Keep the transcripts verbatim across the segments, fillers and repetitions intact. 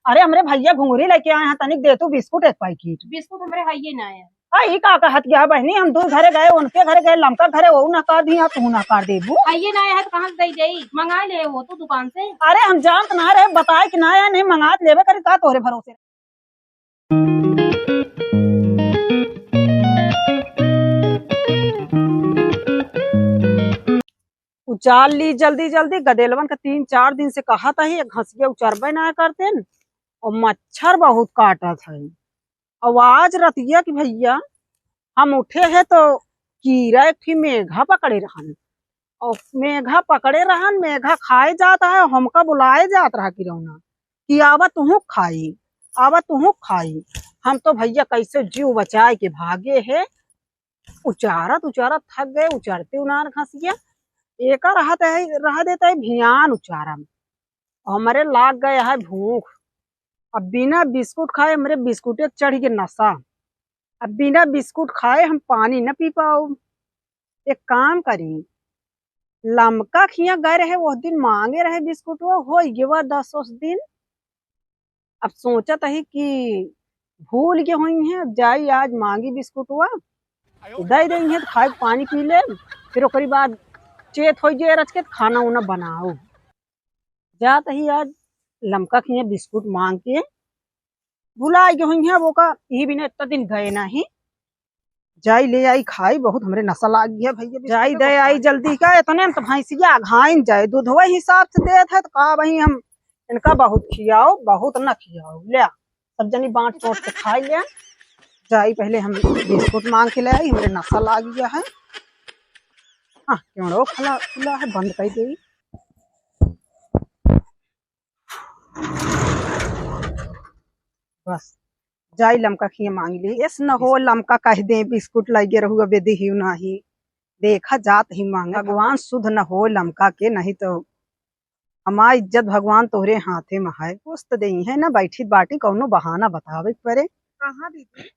अरे, हमरे भइया घुंघरी लइके आए हैं, तनिक दे तू बिस्कुट एक पैकेट। बिस्कुट हमरे हइये ना है। आ, ई का कहत गया बहिनी, हम दू घरे गए, उनके घरे गए, लमका घरे, वो ना कर दिया, तू ना कर देबू। हइये ना है तो कहाँ से दे जाई? मंगा ले वो तू दुकान से। अरे, हम जानत ना रहे, बताए कि ना है, नहीं मंगा लेबे करी, का तोहरे भरोसे। उचार ली जल्दी जल्दी, गदेलवन का तीन चार दिन से कहत ही, एक घसिया उचरबे ना करतेन, और मच्छर बहुत काटत है। और आज रतिया की भइया हम उठे है तो कीरा एक ठी मेघा पकड़े रहन, और मेघा पकड़े रहन, मेघा खाए जात है, हमका बुलाए जात रहा किरौना कि आवा तुहू खाई, आवा तुहू खाई। हम तो भइया कैसे जीव बचाए के भागे है, उचारत उचारत थक गए, उचरते उनार घसिया एका रहत है, रह देता है भियान उचारम। हमरे लाग गए है भूख। अब बिना बिस्कुट खाए हमरे बिस्कुटे के चढ़ के नशा। अब बिना बिस्कुट खाए हम पानी न पी पाओ। एक काम करी, लमका खिया गए रहे, वो दिन मांगे रहे बिस्कुट, वो हो गवा दस उस दिन। अब सोचत ही कि भूल के हुई हैं, अब जाई आज मांगी बिस्कुटवा, दे दे हैं तो खाए के पानी पी ले, फिर ओकरी बाद चेत हो जाए रच के तो खाना उना बनाओ। जात ही आज लमका खिया बिस्कुट मांग के, भुला गए हुई हैं, वो का यही बिना इतना दिन गए नहीं। जाई ले आई खाई, बहुत हमरे नशा लाग गया भइया, जाई दे आई जल्दी का, इतने में तो भैंसिया अघाइन जाए, दूधवा हिसाब से देत है तो का भाई हम इनका बहुत खियाओ, बहुत ना खियाओ, ले सब जनी बांट चोट के खाई ले। जाई पहले हम बिस्कुट मांग के ले आई, हमरे नशा लाग गया है। हाँ, क्यों रो खुला खुला है, बंद कर दे। बस, जाई लमका खिया मांग ली। ऐस न हो लमका कह दे बिस्कुट लगे रहू, अबे देही नाही। देखा जात ही मांगे, भगवान सुध न हो लमका के, नहीं तो हमार इज्जत भगवान तोहरे हाथे में है। कुछ तो देही है ना, बैठी बाटी कौनो बहाना बतावे के परे। कहाँ दीदी?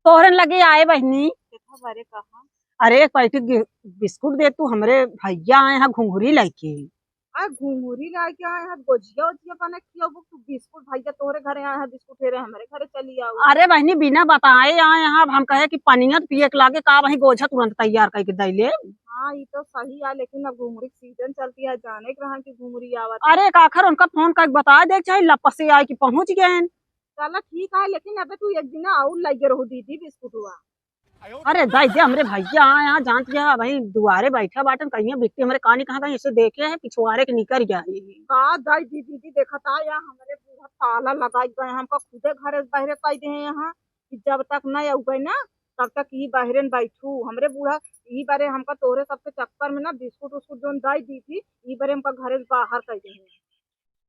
तोहरे लगे आए बहिनी। देखा बारे कहाँ? अरे एक पैकेट गि-, बिस्कुट दे तू, हमरे भैया आए हैं घुंघरी लइके। आ घुंघरी लइके आए हैं, गोजिया ओजिया बना के खियाबू तू बिस्कुट, भैया तोहरे घरे आए हैं बिस्कुट हेरे, हमरे घरे चली आओ। अरे बहिनी बिना बताए आए हैं, अब हम कहे कि पनिया तो पिए के लागे का, वही गोझा तुरंत तैयार करके दे ले। हाँ ई तो सही है, लेकिन अब घुंघरी के सीजन चलती है, जाने के रहन कि घुंघरी आवत है। अरे एक आखिर उनका फोन करके बता दे, चाहे लपसे आए कि पहुँच गए हैं। चला ठीक है, लेकिन अबे तू एक दिन और लगे रहो दीदी बिस्कुटवा। अरे दाई दे, हमरे भैया आ यहाँ जानत गया, वही दुआरे बैठा बाटन, कहिया बिट्टी हमरे कानी कहाँ गई, इसे देखे है पिछुआरे के निकर गया है। का दाई दी दीदी देखत आ या हमरे बूढ़ा ताला लगाई गए, हमका खुदे घरे बहरे कह दे हैं यहाँ कि जब तक न अउबे ना तब तक ई बहरे न बैठू। हमरे बूढ़ा ई बारे हमका तोरे सबके चक्कर में ना बिस्कुट उस्कुट जोन दाई दी थी, ई बारे हमका घरे से बाहर कह दे हैं।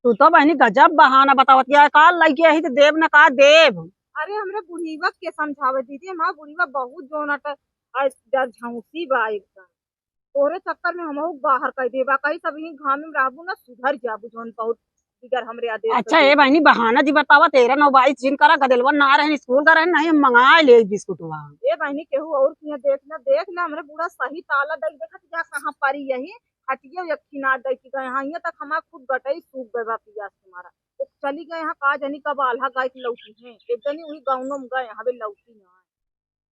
तू तो बहिनी गजब बहाना बतावत गया है, का लइके यही तो देब न का देब। अरे हमरे बुढ़ीवा के समझावे दीदी, हमार बुढ़ीवा बहुत जोन अट-, अ, जर झौंसी बा एकदम। तोरे चक्कर में हमहू बाहर कह देबा, कहीं सब यही घाम में रहबू ना सुधर जाबू, जोन बहुत बिगर हमरे आदेश अच्छा कर ए देबू। बहिनी बहाना जी बतावा, तेरह नौ बाईस जिन करा गदेलवन ना रहन स्कूल का रहन, नहीं हम मंगा ले बिस्कुटवा। ए बहिनी केहू और किया देख ना, देख ना हमरे बूढ़ा सही ताला दई देखत जा कहाँ परी यही खटिया एक किनार दे के गए हैं, यहाँ तक हमार खुद गटई सूख गए बा पियास के मारा। वो चली गए हैं, का जानी कब आल्हा गाय के लौटी हैं। एक जनी वही गाँव में गए हैं, हवे लौटी ना।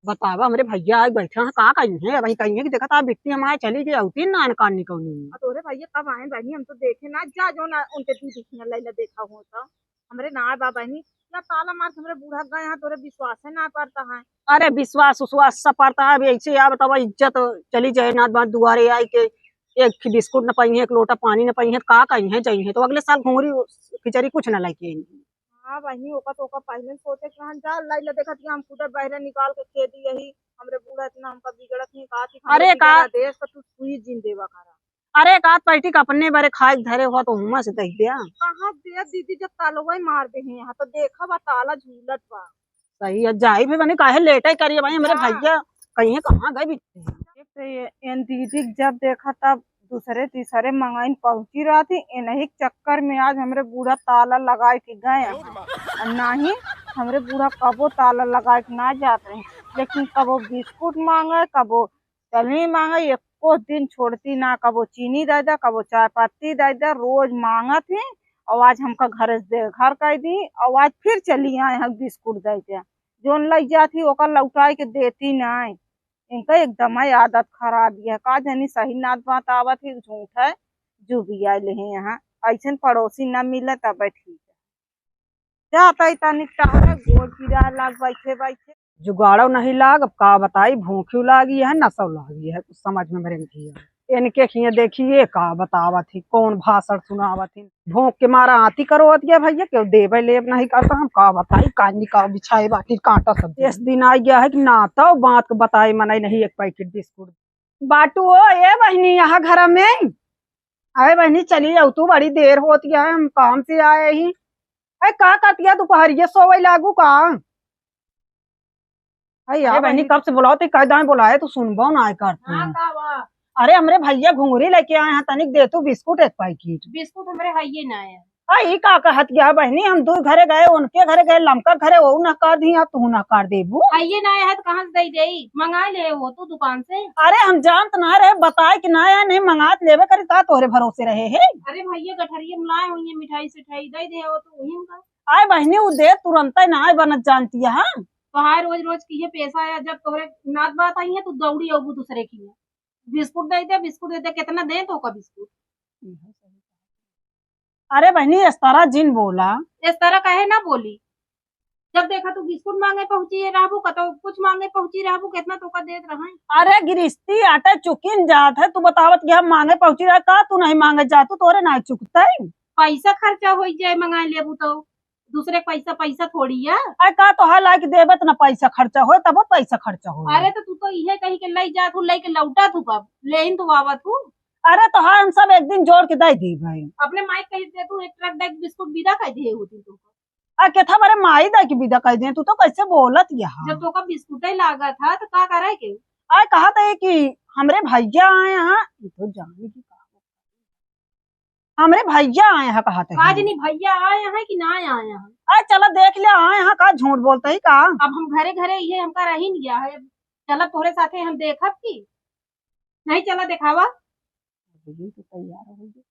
बतावा, हमरे भैया आज बैठे हैं, का कही हैं, वही कही हैं कि देखा था बिट्टी हमारे चली गई, औती ना अनकान निकौनी। आ तोरे भैया कब आए बहनी, हम तो देखे ना, जा जो ना उनके दीदी के यहाँ लैला देखा हो तो। हमरे ना बा बहनी, या ताला मार के हमरे बूढ़ा गए हैं, तोरे विश्वास है ना पड़ता है। अरे विश्वास उश्वास सब पड़ता है, अभी ऐसे यार बतावा, इज्जत चली जाए ना, बात दुआरे आई के एक ठे बिस्कुट न पाई है, एक लोटा पानी न पाई है, तो का कही है, जाई है, तो अगले साल घुंघरी खिचड़ी कुछ न लेके आई। हाँ बहनी, ओका तो ओका पहले सोचे के रहन, जा लाई ले देखत कि हम खुदे बहरे निकाल के दे दी यही, हमरे बूढ़ा इतना हमका बिगड़त नहीं, कहा थी अरे हमरे का बिगड़ा देश का तू सुई जिन देवा करा। अरे का पैटी का अपने बारे खाए के धरे हुआ तो हुमा से दे दिया। कहाँ दे दीदी, जब तालवा ही मार दे हैं यहाँ तो देखा बा ताला झूलत बा। सही है, जाई भी बने काहे लेटे करिए भाई, हमरे हाँ। भैया कहीं कहाँ गए भी। एक तो ये, एन दीदी के जब देखा तब दूसरे तीसरे मंगाइन पहुंची रहा थी, इन्हीं के चक्कर में आज हमरे बूढ़ा ताला लगाए के गए हैं। और ना ही हमरे बूढ़ा कबो ताला लगाए के ना जात रहे, लेकिन कबो बिस्कुट मांगे, कबो चलनी मांगे, एको दिन छोड़ती ना, कबो चीनी दे दे, कबो चाय पत्ती दे दे, रोज मांगत ही। और आज हमका घरे से बेघर कर दी और आज फिर चली आए हैं बिस्कुट दे के। जोन लई जात ही ओकर लौटाए के देती नाय। इनका एकदम ही आदत खराब है, का जानी सही नात बात आवत ही झूठ है, जो भी आए ले हैं यहाँ। ऐसन पड़ोसी ना मिले तब ठीक है। जाता ही तनिक टहरे, गोड़ पीरा लाग बैठे बैठे। जुगाड़ो नहीं लाग, अब का बताई, भूखियो लागी है, नसो लागी है, कुछ समझ में मेरे नहीं है। इनके खिए देखिए का बतावत ही, कौन भाषण सुनावत ही। भूख के मारा आती करो अतिया भैया, केहू देवे लेब नहीं करता, हम का बताई, कांजी का बिछाए बाटी कांटा सब। इस दिन आ गया है कि ना तो बात को बताए मनई नहीं, एक पैकेट बिस्कुट। बाटू हो, ए बहिनी, यहाँ घर में? अरे बहिनी, चली जाऊ तू, बड़ी देर होती है, हम काम से आए ही। अरे का करती है, दोपहरिया सोवे लागू का? अरे यार अरे बहिनी, बहिनी। कब से बुलाओ, ते कह दाएं बुलाए, तू सुनबो ना कर तू। हाँ, का बा? अरे हमरे भैया घुंघरी लेके आए हैं, तनिक दे तू बिस्कुट एक पैकेट। बिस्कुट हमरे हइये ना है। आ, ई का कहत गया बहिनी, हम दू घरे गए, उनके घरे गए, लमका घरे, वो नकार दी, आ तू नकार देबू। हइये ना है तो कहाँ से दे देई? मंगा ले हो तू दुकान से। अरे हम जानत ना रहे, बताए कि ना है, नहीं मंगात लेबे करी, का तोहरे भरोसे रहे है? अरे भैया गठरिया में लाए हुई है, मिठाई सिठाई दे दे हो तो वही का। आए बहिनी, उ दे तुरंत ही ना आए बनत जानती है, हाँ? तोहार रोज रोज की ये पैसा है, जब तोहरे नात बात आई है, तू दौड़ी अबू दूसरे की है। बिस्कुट दे दे, बिस्कुट दे दे, कितना दे तो का बिस्कुट? अरे बहिनी, इस तरह जिन बोला। इस तरह काहे ना बोली? जब देखा तू बिस्कुट मांगे पहुंची रहबू, कतो कुछ मांगे पहुंची रहबू, कितना तोका देत रहई। अरे गिरस्ती आटे चुकिन जात है, तू बतावत कि हम मांगे पहुंची रहा, का तू नहीं मांगे जा, तू तोरे ना चुकते। पैसा खर्चा होई जाए, मंगा लेबू तो दूसरे के पैसा, पैसा थोड़ी है। अरे का तोहार लायक देबे त ना पैसा खर्चा होए, तब पैसा खर्चा होए। अरे तो तू तो इहे कही के लई जात हूँ, लई के लौटत हूँ, कब लेहिन तू आवत हूँ। अरे तोहार हम सब एक दिन जोड़ के दे दी भाई। अपने माई कही दे तू एक ट्रक देख बिस्कुट विदा कर दिए होती तू। आ केथा बारे माई दा की विदा कर दे, तू तो कैसे बोलत यहाँ? जब तोका बिस्कुटे लागत है तो का करे के? आ कहत है कि हमरे भैया आए हैं, ये तो जाने की का, हमरे भैया आए हैं कहत है। आज नहीं भैया आए हैं कि ना आए हैं? आ चला देख ले आए हैं का, झूठ बोलते ही का? अब हम घरे घरे ये हमका रही नहीं गया है, चला तोहरे साथे हम देखब की नहीं, चला देखावा। ये तो तैयार हो गई।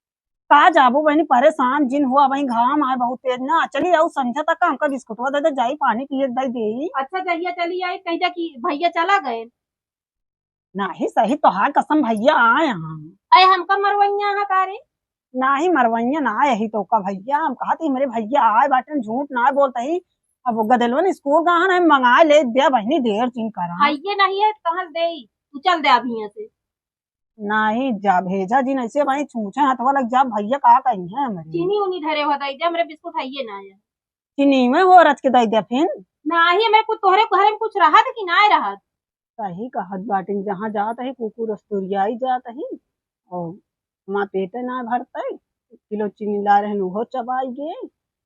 कहाँ जाबू बहिनी, परेशान जिन हुआ, वहीं घाम आए बहुत तेज ना। चली आऊ संझा तक हमका बिस्कुटवा दे दे, जाई पानी पिए दे दे। अच्छा जहिया चली आई कह दे कि भैया चला गए। नाही सही तोहार कसम भैया आए हम। अरे हमका मरवैया है का रे? नाही मरवैया ना यही तो का भैया, हम कहा थी हमरे भैया आए बाटन, झूठ ना बोलते ही। अब गदेलवन स्कूल कहाँ है, मंगा ले दे बहिनी, देर जिन करा। भैया नहीं है तो कहाँ से देई? तू चल दे अभी यहाँ से। नाही जा भेजा जिन ऐसे भाई, छूछे हथवा लग जा, भैया का कही है हमारे। चीनी उनी धरे हो दे दे, हमरे बिस्कुट है ये ना है। चीनी में हो रच के दे दे फिर। नाही हमरे कुछ तोहरे घर में कुछ रहत कि ना रहत। सही कहत बाटिन, जहाँ जात है कुकुर अस्तुरियाई जात है और माँ पेटे ना भरते। किलो चीनी ला रहन उहो चबाई गे,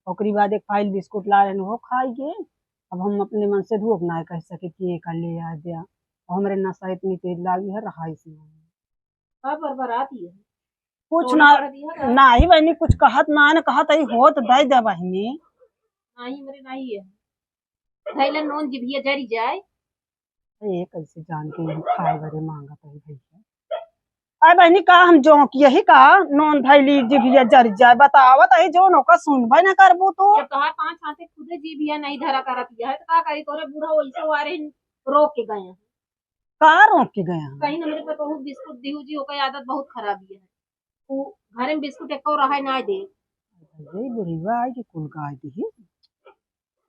ओकरी बाद एक फाइल बिस्कुट ला रहन उहो खाई गे। अब हम अपने मन से धूप ना कह सके कि ये का ले आ दिया। और हमरे नशा इतनी तेज लागी है, रहाई से नहीं। का बरबरात ही है? कुछ कौन ना, कर दिया का? नाही बहिनी, कुछ कहत ना है, ना कहत है, होत दे दे बहिनी। नाही, मेरे नाही है। धैले नोन जिभिया जरी जाए। ये कैसे जान के हम खाए बरे मांगत है भैया? अरे बहिनी, का हम जोंक यही का नोन धैली जिभिया जरी जाए? बतावत है, जो नोका सुनबे ना करबू तू। जब तोहार पाँच हाथे खुदे जिभिया नहीं धरा करत है, तो का करी? तोरे बूढ़ा वैसे वारे रोक के गए हैं। का रोक के गया? कहीं ना मेरे पे कहूँ बिस्कुट दिहू जी, ओकर आदत बहुत खराब ही है। वो घरे में बिस्कुट एको रहे ना दे। ये बुढ़िया आई कि कुल गाय दी।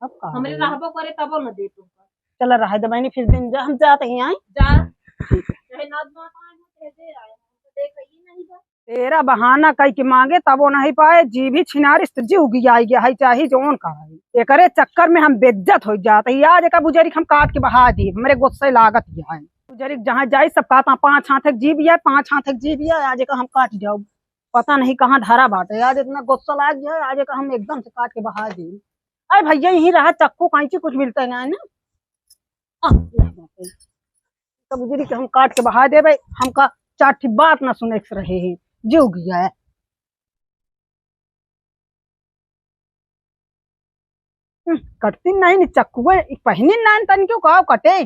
अब का हमरे बोली? रहबो करे तबो न दे तुमका। चला रहे दे बहिनी, फिर दिन जा, हम जाते ही आई। जा। ठीक है। चाहे नाद मात आए हो, चाहे दे आए हो, हमको दे कहिए नहीं बा। तेरा बहाना कई के मांगे तबो नहीं पाए, जी भी छिनारिस तो जी उगी आई गया है, चाहे जोन का है। एकरे चक्कर में हम बेइज्जत हो जाते ही। आज एका बुजरिक हम काट के बहा दी, हमरे गुस्से लागत ही है। बुजरिक जहाँ जाई सब कहता पाँच हाथ एक जीभ है, पाँच हाथ एक जीभ है, आज एका हम काट जाओ। पता नहीं कहाँ धरा बाटे, आज इतना गुस्सा लाग गया है, आज एका हम एकदम से काट के बहा दी। अरे भैया यहीं रहा, चक्कू कैंची कुछ मिलता है ना, है ना? आ, ले बाटे। तो बुजरिक हम काट के बहा देबे, हमका चार ठी बात ना सुने के रहे हैं, जो गया है। हम्म, कटती नहीं, नी चक्कुए, ई पहिनी नान तन क्यों का कटे?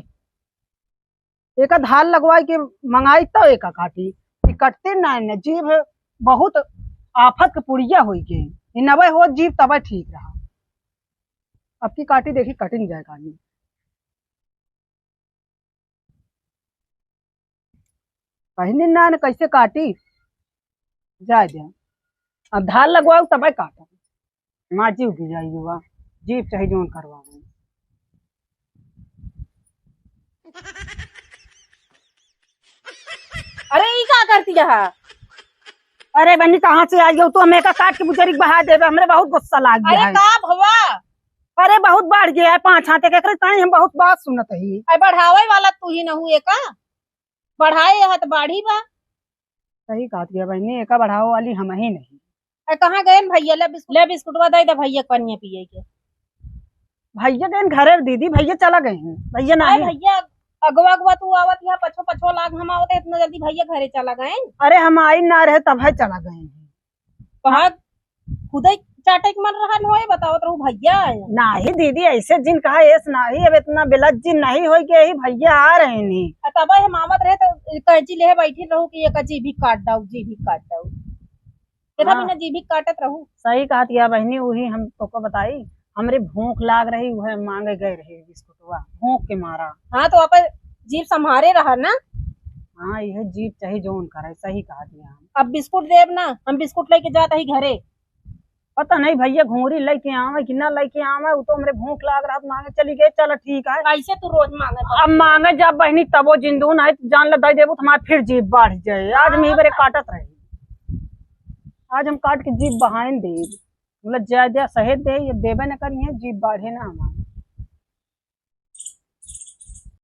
एका धार लगवाई के मंगाई तो एका काटी, ई कटती नहीं ने, जीभ बहुत आफत के पुड़िया होई के। ई नवै होत जीभ तबै ठीक रहा। अब की काटी देखी, कटिन जाए कानी। पहिने ना न कैसे काटी, जाए दे। अब धार लगवाऊ तबै काटा। माँ जीव भी जाई हुआ, जीभ चाहे जौन करवावे। अरे, ई का करती है? अरे बहनी, कहाँ से आई हो तू? हम एका काट के बुजरिक बहा देबे, हमरे बहुत गुस्सा लाग गया अरे है। का भवा? अरे बहुत बढ़ गया है, पाँच हाथ के, एकरे ताई हम बहुत बात सुनत ही। अरे बढ़ावे वाला तू ही न हूँ एका, बढ़ाए है तो बाढ़ी बा। सही कहत गया बहनी, एका बढ़ावे वाली हम ही नहीं। अरे कहाँ गए न भैया? ले बिस्कुट, ले बिस्कुटवा दे दे भैया के पनिया पिए के। भैया गए न घरे दीदी, भैया चला गए हैं, भैया अरे नहीं। भैया अगवा अगवा तू आवत यहाँ पछो पछो लाग हम आवत है, इतना जल्दी भैया घरे चला गए न? अरे हम आई ना रहे तब है चला गए हैं। कहा खुदे चाटे के मन रहन होए, बतावत रहू भैया आए। नाही दीदी, ऐसे जिन कहा, ऐस नाही, अब इतना बेलज जिन नहीं होई कि यही भैया आ रहे नी। आ तब हम आवत रहे तो कैंची लेहे बैठी रहू कि ये का जीभी काट दाऊ, जीभी काट दाऊ। कितना हाँ। बिना जीभी काटत रहू। सही कहत या बहनी, वही हम तोको बताई, हमरे भूख लाग रही, वह मांगे गए रही बिस्कुटवा, भूख के मारा। हाँ, तो अपन जीभ संभारे रहा ना। हाँ, यह जीभ चाहे जौन करे, सही कहत या हम। अब बिस्कुट देब ना, हम बिस्कुट लेके जात ही घरे। पता नहीं भैया घूंगरी लेके आवे कि ना लेके आवे, वो तो हमरे भूख लाग रहा, मांगे चली गए, चलो ठीक है। ऐसे तू रोज मांगे तो। अब मांगे जब बहनी तबो जिंदू नहीं, जान ले दे देबू तो हमार फिर जीभ बढ़ जाए। आज हम यही बरे काटत रहे, आज हम काट के जीभ बहाइन देब। बोला, "जा, जा, सहेज दे, ये देबे न करिहे, जीभ बाढ़े ना हमार।"